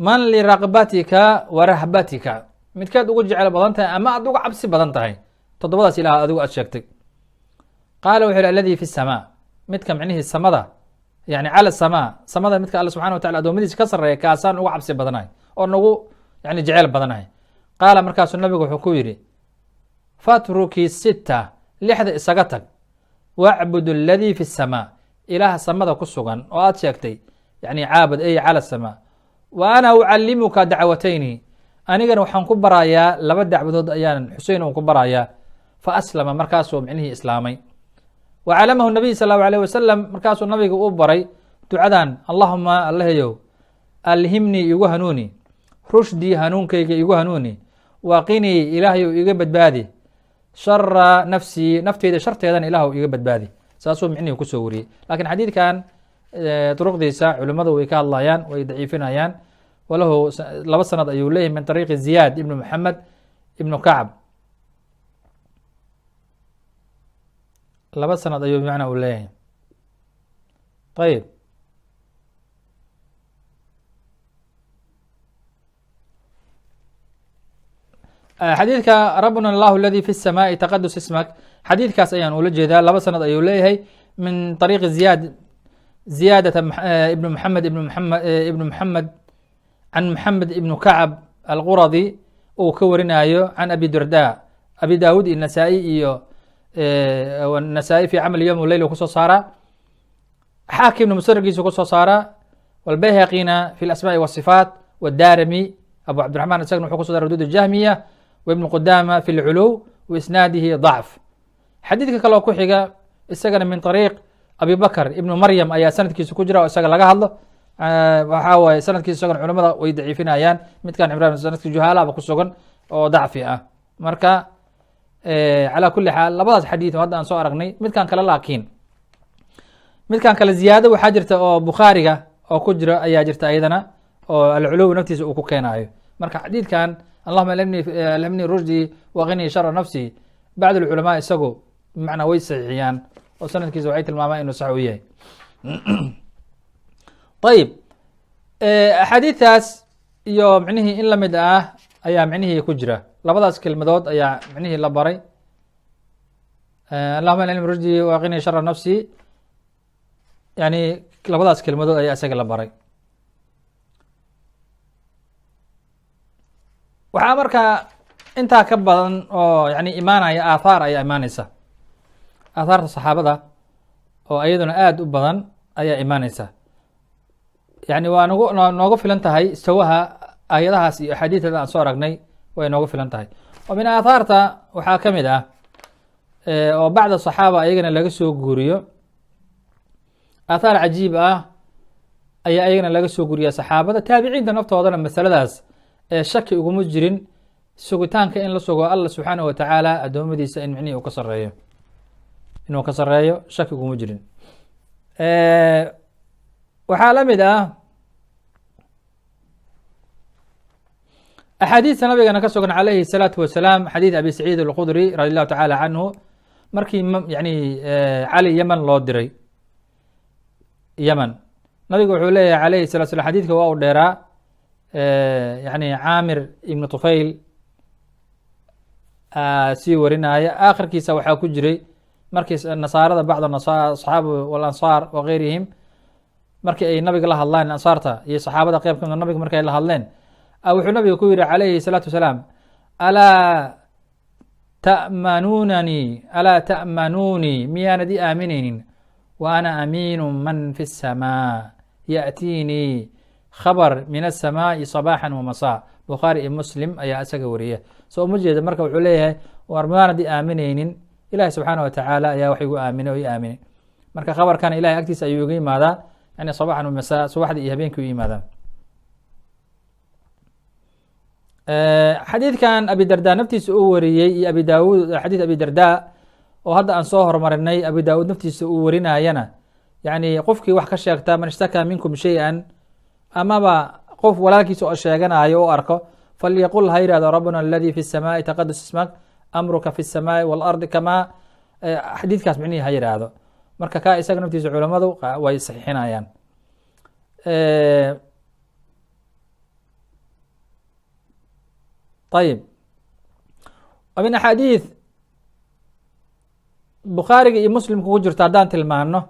"Man liraqbatika wa rahbatika?" Midkeed ugu jecel badan tahay ama aad uga cabsi badan tahay toddobadaas ilaah adigu aad sheegtay? Qaala, wuxu yihi: "Aladi fi الsamaa," midka micnihii samada, yani cala samaa, samada, midka Alla subxana wa tacala adoomadiisa ka sarreeya, kaasaan uga cabsi badanahay oo nagu yani jeceyl badanahay. Qaala, markaasuu nabigu wuxuu ku yidhi: "Fatruki sita," 6da isaga tag, "wacbud aladii fi الsamaa," ilaah samada ku sugan oo aad sheegtay yani caabud, ay cala samaa. "Wa ana ucallimuka dacwatayni," anigana waxaan ku barayaa laba dacwadood ayaan Xusein un ku barayaa. Fa aslama, markaasuu micnihii islaamay. Wa calamahu nabiy sal allahu alayh wasalam, markaasuu nabiga u baray ducadan: "Allahuma," Allahayow, "alhimnii," igu hanuuni, "rushdii," hanuunkayga igu hanuuni, "waqinii," Ilaahyow iga badbaadi, "shara nafsii," nafteyda sharteedana Ilaahw iga badbaadi. Saasuu micnihii kusoo wariyey. Lakiin xadiidkan duruqdiisa culimmadu way ka hadlayaan, way daciifinayaan. Walahu laba sanad ayuu leeyahy min طariiqi Ziyaad ibnu Maxamed ibnu Kacb. Laba sanad ayuu bimacnaa uu leeyahay. Ayib, xadiidka "Rabuna allahu aladi fi الsamaai taqadus ismak," xadiidkaas ayaan ula jeedaa. Laba sanad ayuu leeyahay min طariiqi Ziyaad, ziyaadata ibnu Maxamed ibnu Maxamed ibnu Maxamed can Maxamed ibnu Kacab Alquradi uu ka warinayo can Abi Darda. Abi Daawud iyo Nasaa-i iyo Nasaa-i fi camal yowm leyl kusoo saaraa, Xaakimna musaragiisa kusoo saaraa, walbayhaqina fi lasmaai wasifaat, wdarami Abu Cabdiraxman isagna wuxuu kuso sara rudud jahmiya, wa Ibn Qudama fi lculuw, wa isnaadihi dacf. Xadiidka kale oo ku xiga isagana min طariiq Abi Bakr ibnu Maryam ayaa sanadkiisa ku jira oo isaga laga hadlo. Waxaa waaye sanadkiisa isagana culamada way daciifinayaan. Midkan Ibrahim sanadki juhaalaba ku sugan oo dacfi ah. Marka calaa kuli xaal, labadaas xadiid oo hadda aan soo aragnay, midkan kale, laakiin midkan kale ziyaado waxaa jirta oo Bukhaariga oo ku jira ayaa jirta ayadana oo alculuw naftiisa uu ku keenaayo. Marka xadiidkan "Allahuma alhimnii rushdii waqinii shara nafsi," bacd alculamaa isagu bimacnaa way saxiixiyaan oo sanadkiisa waxay tilmaamaan inuu sax u yahay. Ayib, axaadiidtaas iyo micnihii in lamid ah ayaa micnihii ku jira. Labadaas kelmadood ayaa micnihii la baray: "Allahuma alhimnii rushdii waqinii shara nafsi." Yani labadaas kelmadood ayaa isaga la baray. Waxaa markaa intaa ka badan oo yani imaanaya aathaar ayaa imaaneysa, aathaarta saxaabada oo iyaduna aada u badan ayaa imaaneysa. Yani waa nagu nooga filan tahay istawaha aayadahaas iyo axaadiidada aan soo aragnay, way nooga filan tahay. Oo min aathaarta waxaa ka mid ah oo bacda saxaaba ayagana laga soo guuriyo, aathaar cajiib ah ayaa ayagana laga soo guuriya saxaabada, taabiciinta naftoodana. Masaladaas ee shaki uguma jirin sugitaanka in la sugo Allah subxaanahu watacaala addoommadiisa in micnihii uu ka sareeyo, inuu ka sareeyo shaki uguma jirin. Waxaa la mid ah axaadiista nabigana ka sugan calayhi الsalaatu wasalaam, xadiid Abi Saciid alqudri radi allahu tacaala canhu, markii yani Cali Yemen loo diray Yemen, nabigu wuxuu leeyahay alayhi salatu slam, xadiidka waa u dheeraa, yani Caamir ibnu Tufayl sii warinaya. Aakhirkiisa waxaa ku jiray markii nasaarada, bacd asaxaaba walansaar wa geyrihim, markii ay nabiga la hadlaan, ansaarta iyo saxaabada qeyb kamida nabiga markay la hadleen, wuxuu nabiga ku yihi calayhi الsalaatu wasalaam: "Alaa ta'manunanii? Alaa ta'manuunii? Miyaanad i aaminaynin? Wa ana amiinu man fi الsamaa ya'tiinii Khabar min aلsamaaءi صabaxan wamasa. Bukhaari iyo Muslim ayaa isaga wariya. So uma jeeda. Marka wuxuu leeyahay, war maan haddii aaminaynin, Ilahi subxaana wa tacaala ayaa wax igu aaminay oo i aaminay. Marka khabarkana Ilahay agtiisa ayuu iga yimaadaa, yani sabaxan wamasa, subaxdii iyo habeenkii u yimaadaa. Xadiidkan Abi Darda naftiisa uu wariyey iyo Abi Daawuud, xadiid Abi Darda oo hadda aan soo hormarinay, Abi Daawuud naftiisa uu warinayana, yani qofkii wax ka sheegta, man ishtakaa minkum shay-an, amaba qof walaalkiisa oo sheeganayo u arko, falyaqul, ha yihahdo, rabbuna aladi fi الsamaai taqadus ismak amruka fi الsamaai walardi, kamaa xadiidkaas micnihii ha yidhaahdo. Marka kaa isaga naftiisa culamadu way saxiixinayaan. Ayib, min axaadiid Bukhaariga iyo Muslimka ku jirto haddaan tilmaano,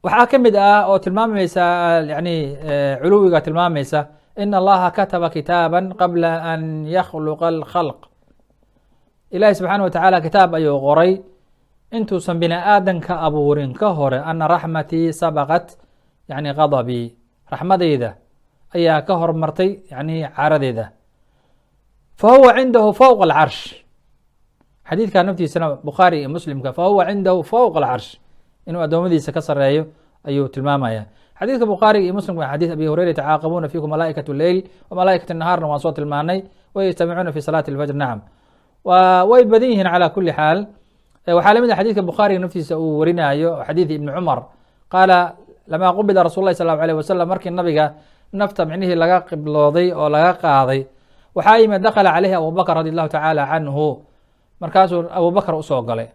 waxaa ka mid ah oo tilmaamaysa, yani culuwiga tilmaamaysa, in Allaha kataba kitaaba qabla an yakhluqa alkhalq. Ilahi subxaana wa tacaala kitaab ayuu qoray intuusan bini aadanka abuurin ka hore, ana raxmatii sabaqat yani qadabii, raxmadeyda ayaa ka hormartay yani caradeeda, fa huwa cindahu fowqa alcarsh. Xadiidka naftiisana Bukhaari iyo Muslimka, fa huwa cindahu fowqa alcarsh, inuu addoommadiisa ka sareeyo ayuu tilmaamaya xadiidka Bukhaariga iyo Muslimka. Xadiid Abi Hureyra, yatacaaqabuuna fiikum malaa'ikat leyl wa malaa'ikat nahaarna waan soo tilmaanay, wayajtamicuuna fi salaati alfajr. Nacam, way badan yihiin. Calaa kuli xaal, waxaa lamid ah xadiidka Bukhaariga naftiisa uu warinayo, xadiid Ibni Cumar, qaala lamaa qubida rasul lahi sal allahu alayh wasalam, markii nabiga nafta micnihii laga qiblooday oo laga qaaday, waxaa yimid, dakhala caleyhi Abubakr radi allahu tacaala canhu, markaasuu Abubakr usoo galay,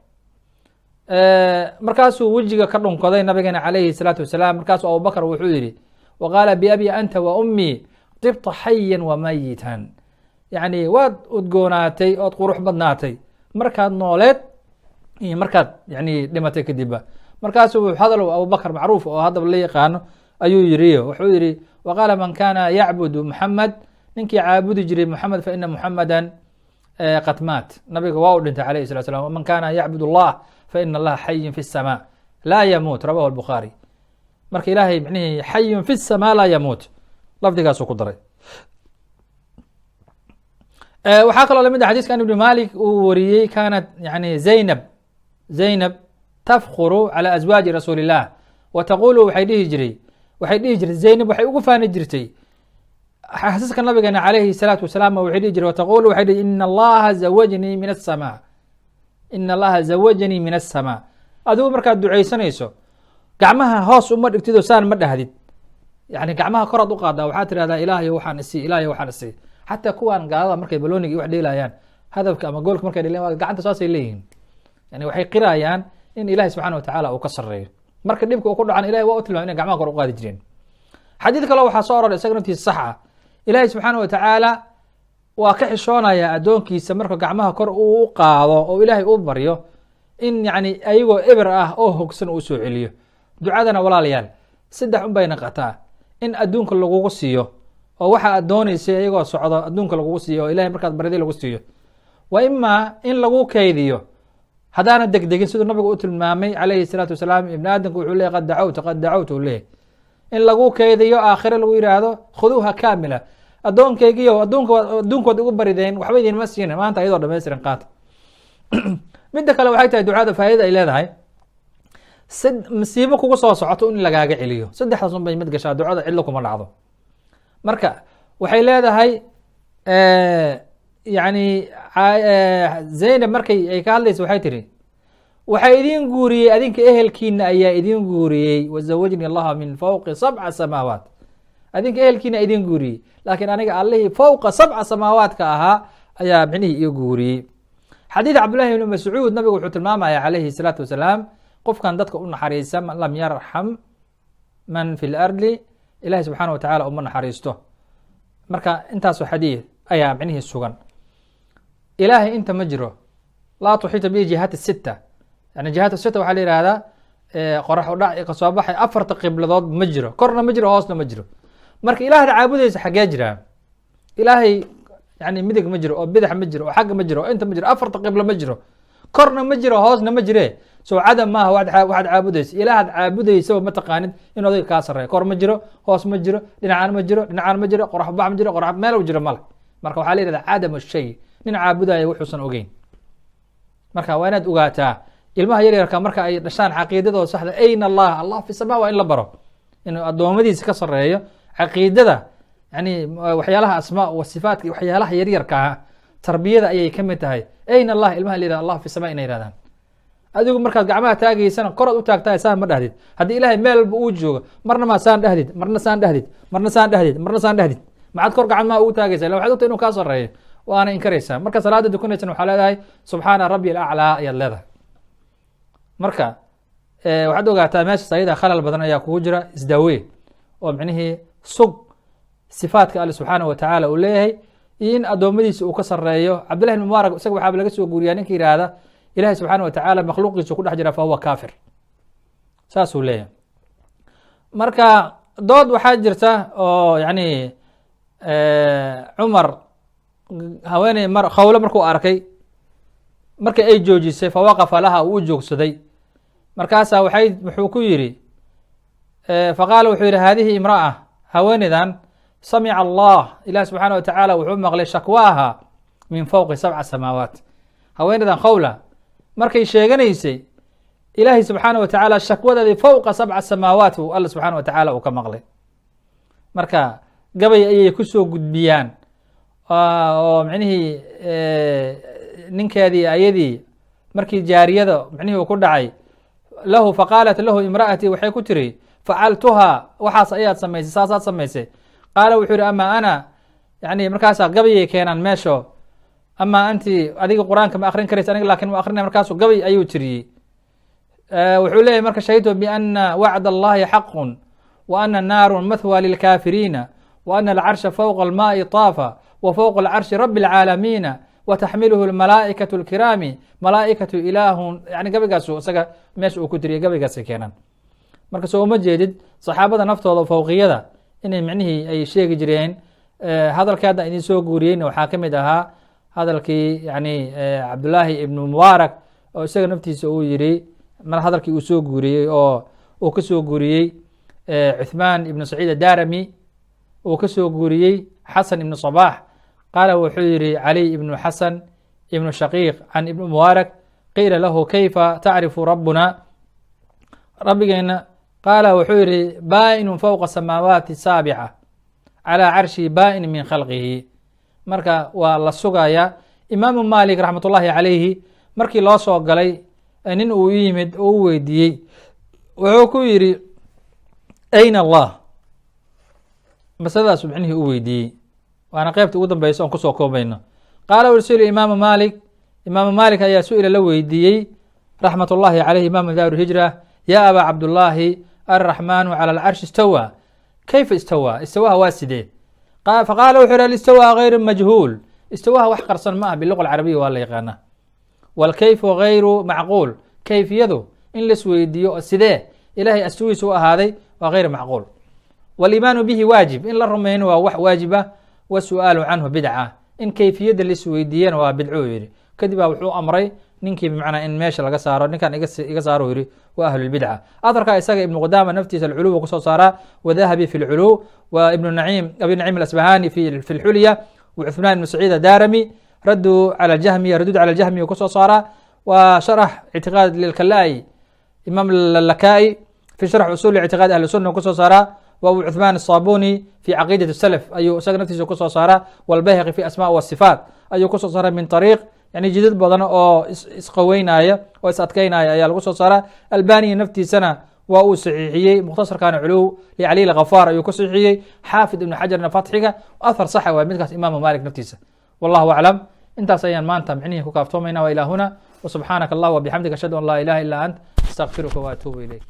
markaasuu wejiga ka dhunkaday nabigana calayhi salaatu wasalaam. Markaasuu Abubakr wuxuu yihi, wa qaala biabi anta wa ummii, tibta xayan wa mayitan, yacni waad udgoonaatay ood qurux badnaatay markaad nooleed iyo markaad yani dhimatay kadibba. Markaasuu hadal Abubakr macruuf oo haddaba la yaqaano ayuu yiriyo, wuxuu yihi, wa qaala man kana yacbudu Muxamed, ninkii caabudi jiray Muxamed, fa ina Muxameda qad maat, nabiga waa u dhintay alayhi salatu slam, waman kana yacbud allah fa ina allaha xayun fi الsama laa yamuut, rawahu الbukhaari. Marka ilaahay micnihii xayun fi الsama laa yamuut lafdigaasuu ku daray. Waxaa kaloo lamid ah xadiiskan Ibn Malik uu wariyey, kaanat yani Zaynab tafkuru calى azwaaji rasuuli الlah wa taqulu, waxay dhihi jirtay, Zaynab waxay ugu faani jirtay xaasaska nabigeena calayhi الsalaatu wasalaam, waxay dhihi jirtay, wataqulu, waxay dhihi, ina allaha zawajnii min aلsamaa, ina allaha zawajanii min aلsamaa. Adigu markaad ducaysanayso gacmaha hoos uma dhigtid oo saan ma dhahdid, yani gacmaha koraad u qaadaa, waxaad tirahdaa, Ilaahayo waxaan isii, Ilahayo waxaan isii. Xataa kuwaan gaalada markay balooniga iyo wax dheelayaan, hadafka ama goolka markay dheelayan, gacanta saasay leeyihiin, yani waxay qirayaan in Ilahi subxana wa tacaala uu ka sareeyo. Marka dhibka uu ku dhacan, Ilahi waa u tilmamay inay gacmaha kor u qaadi jireen. Xadiid kale waxaa soo aroray isaga naftiisa sax ah, Ilaahi subxaana wa tacaala waa ka xishoonaya addoonkiisa marka gacmaha kor uu u qaado oo Ilaahay u baryo in yani ayagoo eber ah oo hogsan uu soo celiyo. Ducadana walaalayaal saddex un bay naqataa: in adduunka lagugu siiyo oo waxa aad dooneysay iyagoo socdo adduunka lagugu siiyo oo Ilahay markaad baridii lagu siiyo, wa imaa in lagu kaydiyo haddaana degdegin, siduu nabigu u tilmaamay calayhi salaatu wasalaam, ibni aadamku wuxuu leeyay qad dacawta, qad dacawta, uu leeyahy, in lagu kaydiyo aakhire lagu yidhaahdo khuduuha kaamila, addoonkaygiyo adduunka adduunkood igu barideen waxba idinma siina, maanta ayadoo dhamaystiran qaata. Midda kale waxay tahay ducada faa'idada ay leedahay, masiibo kugu soo socoto in lagaaga celiyo. Saddexdaas un bay mid gashaa ducada, cidlo kuma dhacdo. Marka waxay leedahay, yani Zaynab markay ay ka hadlaysa waxay tiri, waxaa idin guuriyey adinka ehelkiina ayaa idin guuriyey, wazawajni allaha min fawqi sabca samaawaat, adinka ehelkiina idin guuriyey, laakiin aniga allihii fowqa sabca samaawaadka ahaa ayaa micnihii io guuriyey. Xadiid Cabdullahi ibni Mascuud, nabigu wuxuu tilmaamaya calayhi salaatu wasalaam, qofkan dadka u naxariisa, man lam yarxam man fi lardi, ilahi subxaana wa tacala uma naxariisto. Marka intaasoo xadiid ayaa micnihii sugan. Ilaahay inta ma jiro, laa tuxiita bihi jihaat sita, yani jihaat sita waxaa la yihahdaa qorax udhac kasoo baxay, afarta qibladood ma jiro, korna ma jiro, hoosna ma jiro. Marka ilaahda caabudaysa xaggee jiraa? Ilaahay yani midig ma jiro oo bidax ma jiro oo xagga ma jiro oo inta ma jiro, afarta qiblo ma jiro, Korna ma jiro, hoosna ma jire. Soo cadam maaha waxaad caabudaysa? Ilaahaad caabudaysaba ma taqaanid inuu adiga kaa sarreeyo. Kor ma jiro, hoos ma jiro, dhinacaan ma jiro, dhinacaan ma jiro, qorax bax ma jiro, qorax meel u jiro male. Marka waxaa la yihahda cadam shay, nin caabudaya wuxuusan ogeyn. Marka waa inaad ogaataa ilmaha yaryarka marka ay dhashaan caqiidadooda saxda, ayna Allah, Allah fi sama, waa in la baro inuu addoommadiisa ka sarreeyo. Caqiidada, yani waxyaalaha asmaa wa sifaatka, waxyaalaha yaryarka ah, tarbiyada ayay ka mid tahay. Ayna Allah, ilmaha la yihahda Allah fi sama inay yihahdaan. Adigu markaad gacmaha taagaysana koraad u taagtahay, saan ma dhahdid. Haddii Ilahay meel walba uu joogo, marna maa saan dhahdid, marna saan dhahdid, marna saan dhahdid, marna saan dhahdid, maxaad kor gacmaha ugu taagaysa? Illa waxaad ogtahay inuu kaa sarreeyo, waana inkaraysaa. Marka salaada tukanaysan waxaa leedahay subxaana rabbi alaclaa ayaad leedahay. Marka waxaad ogaataa meeshaas ayada khalal badan ayaa kugu jira. Isdaawee oo micnihii sug sifaadka Alle subxaana wa tacaala uu leeyahay iyo in addoommadiisa uu ka sarreeyo. Cabdillahi ibn Mubaarak isaga waxaaba laga soo guuriyaa, ninka yihahda Ilahi subxaana wa tacaala makhluuqiisa ku dhex jira fa huwa kaafir, saasuu leeyahay. Marka dood waxaa jirta oo yani Cumar haweeney mar Khawlo markuu arkay, marka ay joojisay, fawaqafa laha, uu u joogsaday. Markaasaa waxay wuxuu ku yidhi, faqaala, wuxuu yihi: hadihi imra'a, haweeneydan, samica Allah, ilah subxaana wa tacaala wuxuu maqlay shakwaaha min fowqi sabca samaawaat. Haweeneydan Khawla markay sheeganaysay, Ilaahay subxaana wa tacaala shakwadeedii fowqa sabca samaawaat uu Alla subxaana wa tacaala uu ka maqlay. Marka gabay ayay kusoo gudbiyaan oo micnihii ninkeedii ayadii markii jaariyada micnihii uu ku dhacay lahu, faqaalat lahu imra'atii, waxay ku tiri: facaltuhaa, waxaas ayaad samaysay, saasaad samaysay. Qaala, wuxuu yihi: ama ana, yani markaasaa gabayay keenaan meesho, ama anti, adiga Qur-aanka ma akrin karaysa, aniga laakin ma akrinay. Markaasu gabay ayuu tiriyey. Wuxuu leeyahy marka: shahidtu biana wacd allahi xaqu wa ana naaru mathwa lilkaafiriina wa ana alcarsha fowqa almaai taafa wa fowqa alcarshi rabi alcaalamiina wa taxmiluhu almalaa'ikatu alkiraami malaa'ikatu ilaahun. Yani gabaygaasu isaga meesha uu ku tiriyay, gabaygaasay keenaan. Marka soo uma jeedid saxaabada naftooda fowqiyada inay micnihii ay sheegi jireen? Hadalkii hadda idin soo guuriyeyna waxaa ka mid ahaa hadalkii yani Cabdullaahi ibnu Mubaarak oo isaga naftiisa uu yiri, mar hadalkii uu soo guuriyey oo uu ka soo guuriyey Cuthmaan ibnu Saciid adarami, uu ka soo guuriyey Xasan ibnu Sabax. Qaala, wuxuu yihi Caliy ibnu Xasan ibnu Shaqiiq can Ibnu Mubaarak: qiila lahu: kayfa tacrifu rabbuna, rabbigeena? Qaala, wuxuu yihi: baa-inun fowqa samaawaati saabica calaa carshi, baa-in min khalqihi. Marka waa la sugayaa. Imaamu Malik raxmat ullaahi calayhi markii loo soo galay, nin uu yimid oo u weydiiyey, wuxuu ku yidhi: ayna Allah? Masaladaasuu micnihii u weydiiyey, waana qeybta ugu dambeysa oon kusoo koobayno. Qaala, wuxuu yihi imaamu Malik, imaamu Malik ayaa su-ila, la weydiiyey raxmat ullahi caleyh, imaamu daar hijra: ya abaa Cabdullaahi, alraxmaanu cala alcarshi istawa, kayfa istawa? Istawaha waa sidee? Faqaala, wuxuu yihi: alistawa gayru majhuul, istawaha wax qarsan ma ah, biluqa alcarabiya waa la yaqaanaa. Walkayfu gayru macquul, kayfiyadu in laisweydiiyo sidee Ilahay astugiisa u ahaaday waa gayr macquul. Waliimaanu bihi waajib, in la rumayno waa wax waajib ah. Wasu'aalu canhu bidca, in kayfiyadda laisweydiiyana waa bidco, uu yihi. Kadib baa wuxuu amray ninkii bimacnaa in meesha laga saaro. Ninkan iga saaro, yihi, waa ahlulbidca. Atharka isaga Ibnu Qudaama naftiisa alculuw kusoo saaraa, wadahabi fi lculuw, wa ibnu Naciim, Abi Naciim alasbahani fi lxulya, wa Cuثmaan ibnu Saciid adarami raddu cala aljahmiya, radud cala aljahmiya kusoo saaraa, wa sharax ictiqaad lilkalai, imaam lalakai fi sharx usul ictiqaad ahli sunna kusoo saaraa, wa Abu Cuثmaan asabuni fi caqiidat salaf ayuu isaga naftiisa kusoo saaraa, walbayhaqi fi asma wasifaat ayuu kusoo saaraa min ariiq, yani jidad badan oo isqaweynaya oo is adkeynaya ayaa lagu soo saaraa. Albaniya naftiisana waa uu saxiixiyey, mukhtasarkana culuw licaliy ghafaar ayuu ku saxiixiyey. Xaafid Ibnu Xajarna fatxiga. Athar saxa waay midkaas Imaamu Malik naftiisa. Wallahu aclam. Intaas ayaan maanta micnihii ku kaaftoomayna. Wa ilaa huna, wsubxaanaka allah wabixamdika, ashhadu an laa ilaha illa ant, astaqfiruka wa atuubu ilayk.